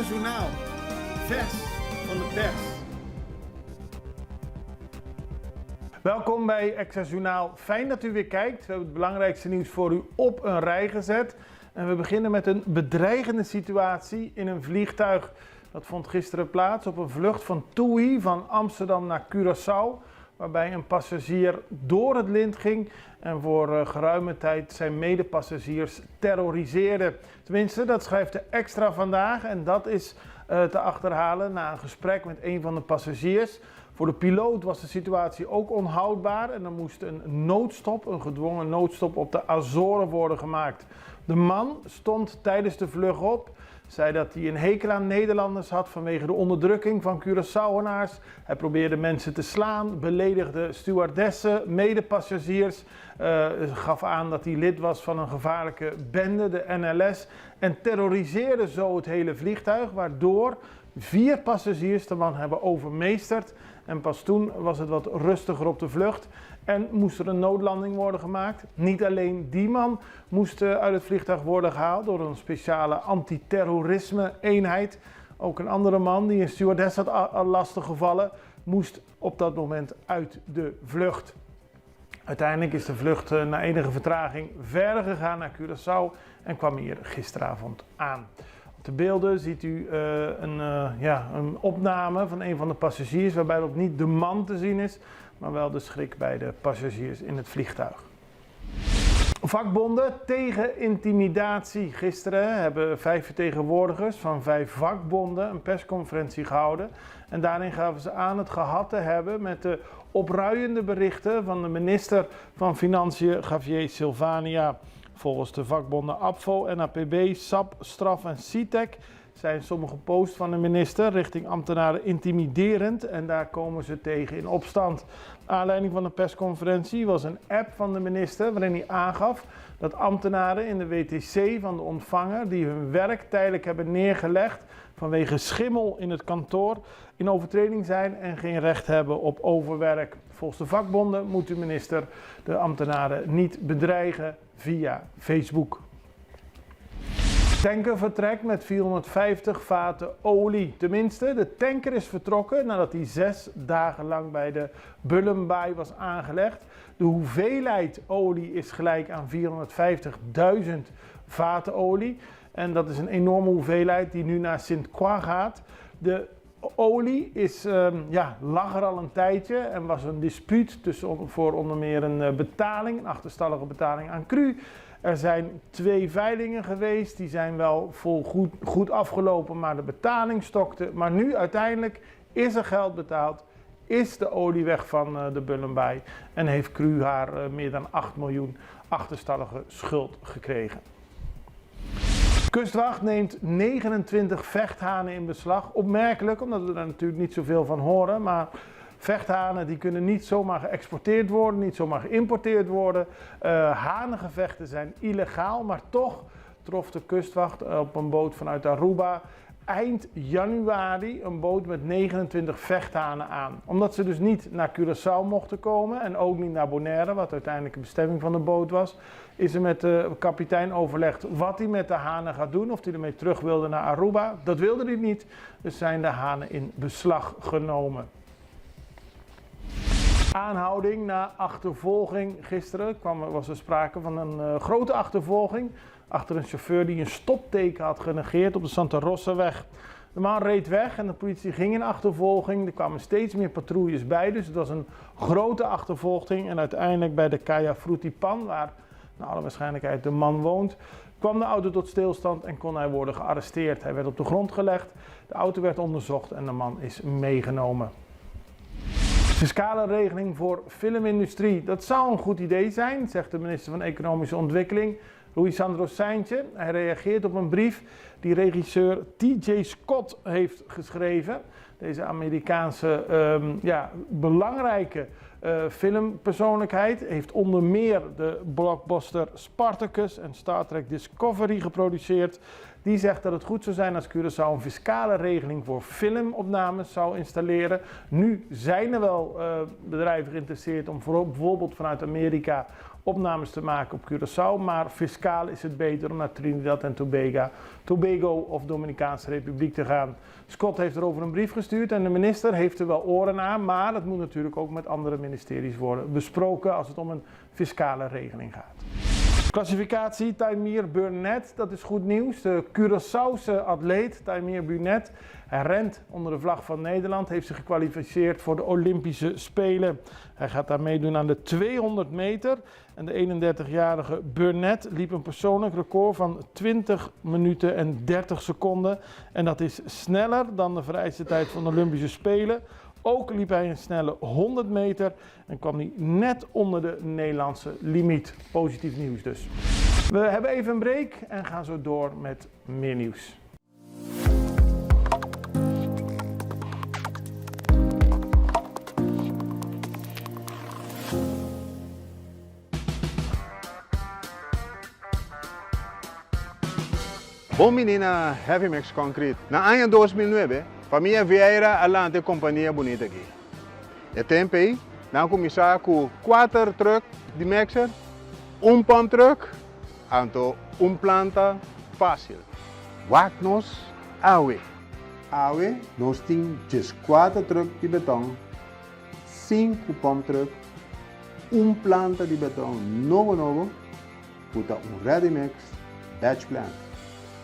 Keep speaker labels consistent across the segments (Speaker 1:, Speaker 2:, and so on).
Speaker 1: Extra Journaal, vers van de pers. Welkom bij Extra Journaal. Fijn dat u weer kijkt. We hebben het belangrijkste nieuws voor u op een rij gezet. En we beginnen met een bedreigende situatie in een vliegtuig. Dat vond gisteren plaats op een vlucht van TUI van Amsterdam naar Curaçao. Waarbij een passagier door het lint ging en voor geruime tijd zijn medepassagiers terroriseerde. Tenminste, dat schrijft de Extra vandaag en dat is te achterhalen na een gesprek met een van de passagiers. Voor de piloot was de situatie ook onhoudbaar en er moest een noodstop, een gedwongen noodstop op de Azoren worden gemaakt. De man stond tijdens de vlucht op, zei dat hij een hekel aan Nederlanders had vanwege de onderdrukking van Curaçaoenaars. Hij probeerde mensen te slaan, beledigde stewardessen, medepassagiers, gaf aan dat hij lid was van een gevaarlijke bende, de NLS, en terroriseerde zo het hele vliegtuig, waardoor 4 passagiers de man hebben overmeesterd. En pas toen was het wat rustiger op de vlucht en moest er een noodlanding worden gemaakt. Niet alleen die man moest uit het vliegtuig worden gehaald door een speciale antiterrorisme-eenheid. Ook een andere man die een stewardess had lastiggevallen, moest op dat moment uit de vlucht. Uiteindelijk is de vlucht na enige vertraging verder gegaan naar Curaçao en kwam hier gisteravond aan. Op de beelden ziet u een opname van een van de passagiers, waarbij ook niet de man te zien is, maar wel de schrik bij de passagiers in het vliegtuig. Vakbonden tegen intimidatie. Gisteren hebben 5 vertegenwoordigers van 5 vakbonden een persconferentie gehouden. En daarin gaven ze aan het gehad te hebben met de opruiende berichten van de minister van Financiën, Javier Silvania. Volgens de vakbonden ABVO, NAPB, SAP, STRAF en CITEC zijn sommige posts van de minister richting ambtenaren intimiderend en daar komen ze tegen in opstand. Aanleiding van de persconferentie was een app van de minister waarin hij aangaf dat ambtenaren in de WTC van de ontvanger die hun werk tijdelijk hebben neergelegd vanwege schimmel in het kantoor in overtreding zijn en geen recht hebben op overwerk. Volgens de vakbonden moet de minister de ambtenaren niet bedreigen via Facebook. Tanker vertrekt met 450 vaten olie. Tenminste, de tanker is vertrokken nadat hij 6 dagen lang bij de Bullenbaai was aangelegd. De hoeveelheid olie is gelijk aan 450.000 vaten olie. En dat is een enorme hoeveelheid die nu naar Sint-Croix gaat. De olie lag er al een tijdje en was een dispuut voor onder meer een betaling, een achterstallige betaling aan Cru. Er zijn 2 veilingen geweest, die zijn wel vol goed afgelopen, maar de betaling stokte. Maar nu uiteindelijk is er geld betaald, is de olie weg van de Bullenbaai en heeft Cru haar meer dan 8 miljoen achterstallige schuld gekregen. Kustwacht neemt 29 vechthanen in beslag. Opmerkelijk, omdat we daar natuurlijk niet zoveel van horen, maar vechthanen die kunnen niet zomaar geëxporteerd worden, niet zomaar geïmporteerd worden. Hanengevechten zijn illegaal, maar toch trof de kustwacht op een boot vanuit Aruba eind januari een boot met 29 vechthanen aan. Omdat ze dus niet naar Curaçao mochten komen en ook niet naar Bonaire, wat uiteindelijk de bestemming van de boot was, is er met de kapitein overlegd wat hij met de hanen gaat doen, of hij ermee terug wilde naar Aruba. Dat wilde hij niet, dus zijn de hanen in beslag genomen. Aanhouding na achtervolging. Gisteren was er sprake van een grote achtervolging achter een chauffeur die een stopteken had genegeerd op de Santa Rosaweg. De man reed weg en de politie ging in achtervolging. Er kwamen steeds meer patrouilles bij, dus het was een grote achtervolging. En uiteindelijk bij de Kaya Frutipan, waar naar alle waarschijnlijkheid de man woont, kwam de auto tot stilstand en kon hij worden gearresteerd. Hij werd op de grond gelegd, de auto werd onderzocht en de man is meegenomen. Fiscale regeling voor filmindustrie, dat zou een goed idee zijn, zegt de minister van Economische Ontwikkeling, Ruisandro Cijntje. Hij reageert op een brief die regisseur T.J. Scott heeft geschreven. Deze Amerikaanse belangrijke filmpersoonlijkheid heeft onder meer de blockbuster Spartacus en Star Trek Discovery geproduceerd. Die zegt dat het goed zou zijn als Curaçao een fiscale regeling voor filmopnames zou installeren. Nu zijn er wel bedrijven geïnteresseerd om bijvoorbeeld vanuit Amerika opnames te maken op Curaçao, maar fiscaal is het beter om naar Trinidad en Tobago, Tobago of Dominicaanse Republiek te gaan. Scott heeft erover een brief gestuurd en de minister heeft er wel oren aan, maar het moet natuurlijk ook met andere ministeries worden besproken als het om een fiscale regeling gaat. Klassificatie Taimir Burnett, dat is goed nieuws. De Curaçaose atleet Taimir Burnett, hij rent onder de vlag van Nederland, heeft zich gekwalificeerd voor de Olympische Spelen. Hij gaat daar meedoen aan de 200 meter. En de 31-jarige Burnett liep een persoonlijk record van 20 minuten en 30 seconden. En dat is sneller dan de vereiste tijd van de Olympische Spelen. Ook liep hij een snelle 100 meter en kwam hij net onder de Nederlandse limiet. Positief nieuws dus. We hebben even een break en gaan zo door met meer nieuws.
Speaker 2: Bon bini na Heavy Mix Concrete. Na aña 2009, famia Vieira a lanta e kompania bunita aki. E tempu ei, nan a kuminsá ku kuater trùk di mixer, un pump truck, anto un planta fásil. Wak nos awe! Awe nos tin djeskuater trùk di beton, sinku pump truck, un planta di beton nobo nobo, ku ta un ready mix batch plant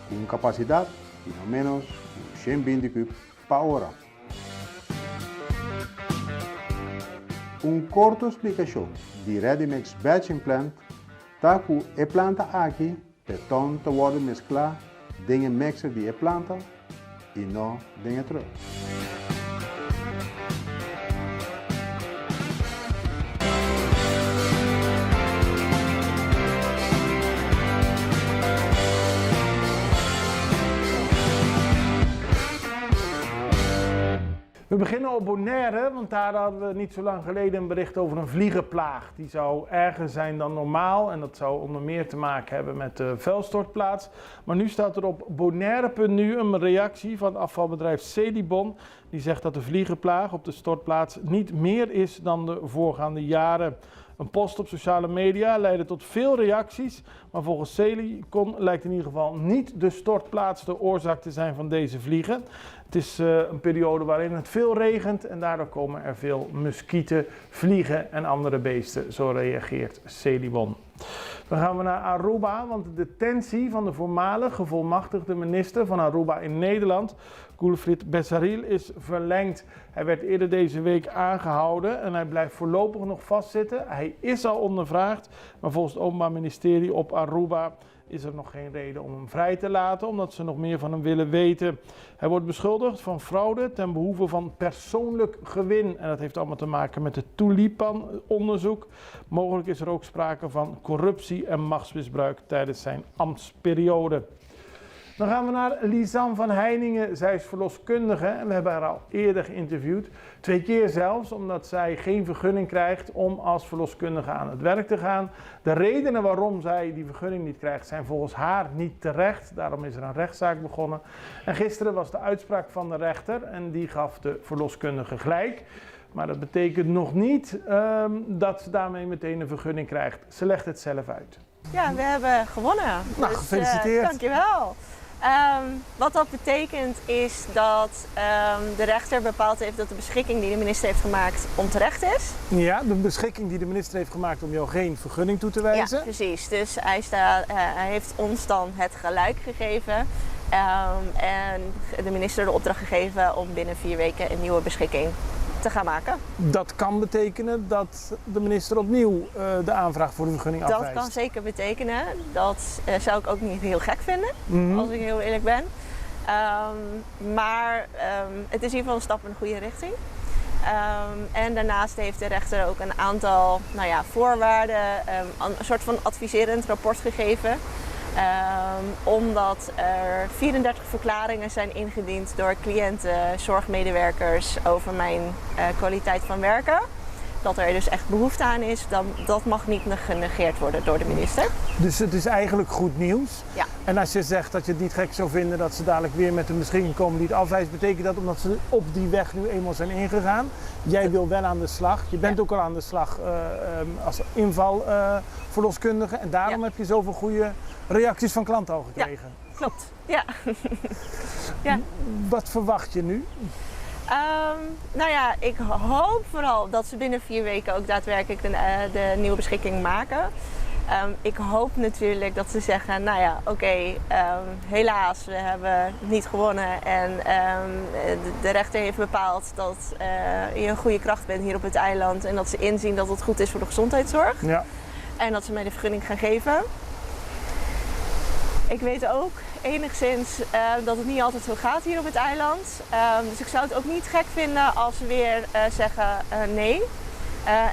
Speaker 2: ku un kapasidat di no ménos ku 120 kub pa ora. Un korto splikashon di ready mix batching plant ta ku e planta aki beton ta wòrdu mesklá den e mixer di e planta i no den e truck.
Speaker 1: We beginnen op Bonaire, want daar hadden we niet zo lang geleden een bericht over een vliegenplaag. Die zou erger zijn dan normaal en dat zou onder meer te maken hebben met de vuilstortplaats. Maar nu staat er op Bonaire.nu een reactie van afvalbedrijf Selibon. Die zegt dat de vliegenplaag op de stortplaats niet meer is dan de voorgaande jaren. Een post op sociale media leidde tot veel reacties, maar volgens Selicon lijkt in ieder geval niet de stortplaats de oorzaak te zijn van deze vliegen. Het is een periode waarin het veel regent en daardoor komen er veel muskieten, vliegen en andere beesten, zo reageert Selibon. Dan gaan we naar Aruba, want de detentie van de voormalig gevolmachtigde minister van Aruba in Nederland, Guilfried Besaril, is verlengd. Hij werd eerder deze week aangehouden en hij blijft voorlopig nog vastzitten. Hij is al ondervraagd, maar volgens het Openbaar Ministerie op Aruba is er nog geen reden om hem vrij te laten, omdat ze nog meer van hem willen weten. Hij wordt beschuldigd van fraude ten behoeve van persoonlijk gewin. En dat heeft allemaal te maken met het Tulipan-onderzoek. Mogelijk is er ook sprake van corruptie en machtsmisbruik tijdens zijn ambtsperiode. Dan gaan we naar Lisanne van Heiningen. Zij is verloskundige en we hebben haar al eerder geïnterviewd. 2 keer zelfs, omdat zij geen vergunning krijgt om als verloskundige aan het werk te gaan. De redenen waarom zij die vergunning niet krijgt zijn volgens haar niet terecht. Daarom is er een rechtszaak begonnen. En gisteren was de uitspraak van de rechter en die gaf de verloskundige gelijk. Maar dat betekent nog niet dat ze daarmee meteen een vergunning krijgt. Ze legt het zelf uit.
Speaker 3: Ja, we hebben gewonnen.
Speaker 1: Nou, gefeliciteerd.
Speaker 3: Dankjewel. Wat dat betekent is dat de rechter bepaald heeft dat de beschikking die de minister heeft gemaakt onterecht is.
Speaker 1: Ja, de beschikking die de minister heeft gemaakt om jou geen vergunning toe te wijzen.
Speaker 3: Ja, precies. Dus hij heeft ons dan het gelijk gegeven. En de minister de opdracht gegeven om binnen 4 weken een nieuwe beschikking te gaan maken.
Speaker 1: Dat kan betekenen dat de minister opnieuw de aanvraag voor de vergunning
Speaker 3: Dat
Speaker 1: afwijst.
Speaker 3: kan zeker betekenen. Dat zou ik ook niet heel gek vinden, als ik heel eerlijk ben. Maar het is in ieder geval een stap in de goede richting. En daarnaast heeft de rechter ook een aantal voorwaarden, een soort van adviserend rapport gegeven. Omdat er 34 verklaringen zijn ingediend door cliënten, zorgmedewerkers over mijn kwaliteit van werken. Dat er dus echt behoefte aan is, dan, dat mag niet genegeerd worden door de minister.
Speaker 1: Dus het is eigenlijk goed nieuws.
Speaker 3: Ja.
Speaker 1: En als je zegt dat je het niet gek zou vinden dat ze dadelijk weer met een beschikking komen die het afwijst, betekent dat omdat ze op die weg nu eenmaal zijn ingegaan. Jij wil wel aan de slag. Je bent ook al aan de slag als invalverloskundige. En daarom heb je zoveel goede reacties van klanten al gekregen.
Speaker 3: Ja, klopt. Ja.
Speaker 1: Wat verwacht je nu?
Speaker 3: Nou ja, ik hoop vooral dat ze binnen 4 weken ook daadwerkelijk de nieuwe beschikking maken. Ik hoop natuurlijk dat ze zeggen, nou ja, oké, helaas, we hebben niet gewonnen. En de rechter heeft bepaald dat je een goede kracht bent hier op het eiland. En dat ze inzien dat het goed is voor de gezondheidszorg. En dat ze mij de vergunning gaan geven. Ik weet ook enigszins dat het niet altijd zo gaat hier op het eiland. Dus ik zou het ook niet gek vinden als ze weer zeggen nee.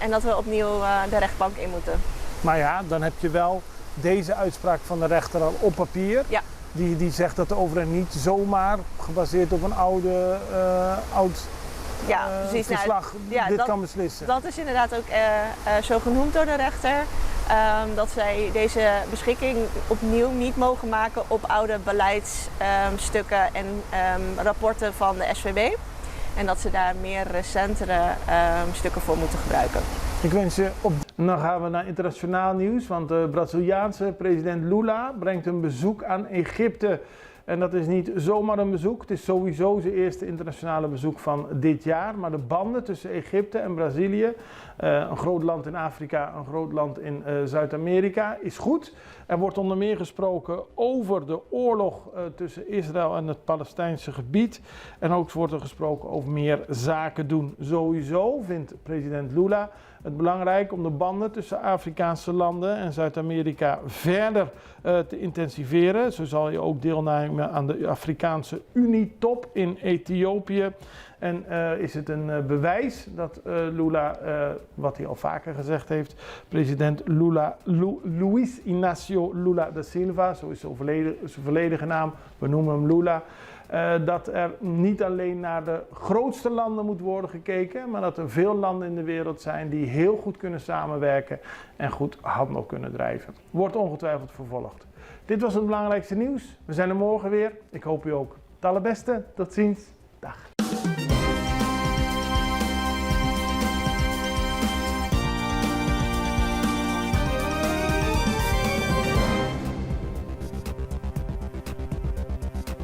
Speaker 3: En dat we opnieuw de rechtbank in moeten.
Speaker 1: Maar ja, dan heb je wel deze uitspraak van de rechter al op papier. Die zegt dat de overheid niet zomaar, gebaseerd op een oud
Speaker 3: Nou,
Speaker 1: verslag,
Speaker 3: ja,
Speaker 1: dit kan beslissen.
Speaker 3: Dat is inderdaad ook zo genoemd door de rechter. Dat zij deze beschikking opnieuw niet mogen maken op oude beleidsstukken en rapporten van de SVB. En dat ze daar meer recentere stukken voor moeten gebruiken.
Speaker 1: Ik wens je op. Dan gaan we naar internationaal nieuws, want de Braziliaanse president Lula brengt een bezoek aan Egypte. En dat is niet zomaar een bezoek, het is sowieso zijn eerste internationale bezoek van dit jaar. Maar de banden tussen Egypte en Brazilië, een groot land in Afrika, een groot land in Zuid-Amerika, is goed. Er wordt onder meer gesproken over de oorlog tussen Israël en het Palestijnse gebied. En ook wordt er gesproken over meer zaken doen. Sowieso vindt president Lula het belangrijk om de banden tussen Afrikaanse landen en Zuid-Amerika verder te intensiveren. Zo zal hij ook deelnemen aan de Afrikaanse Unie-top in Ethiopië. En is het een bewijs dat Lula, wat hij al vaker gezegd heeft, president Lula, Luiz Inácio Lula da Silva, zo is zijn volledige naam, we noemen hem Lula, dat er niet alleen naar de grootste landen moet worden gekeken, maar dat er veel landen in de wereld zijn die heel goed kunnen samenwerken en goed handel kunnen drijven. Wordt ongetwijfeld vervolgd. Dit was het belangrijkste nieuws. We zijn er morgen weer. Ik hoop u ook. Het allerbeste. Tot ziens. Dag.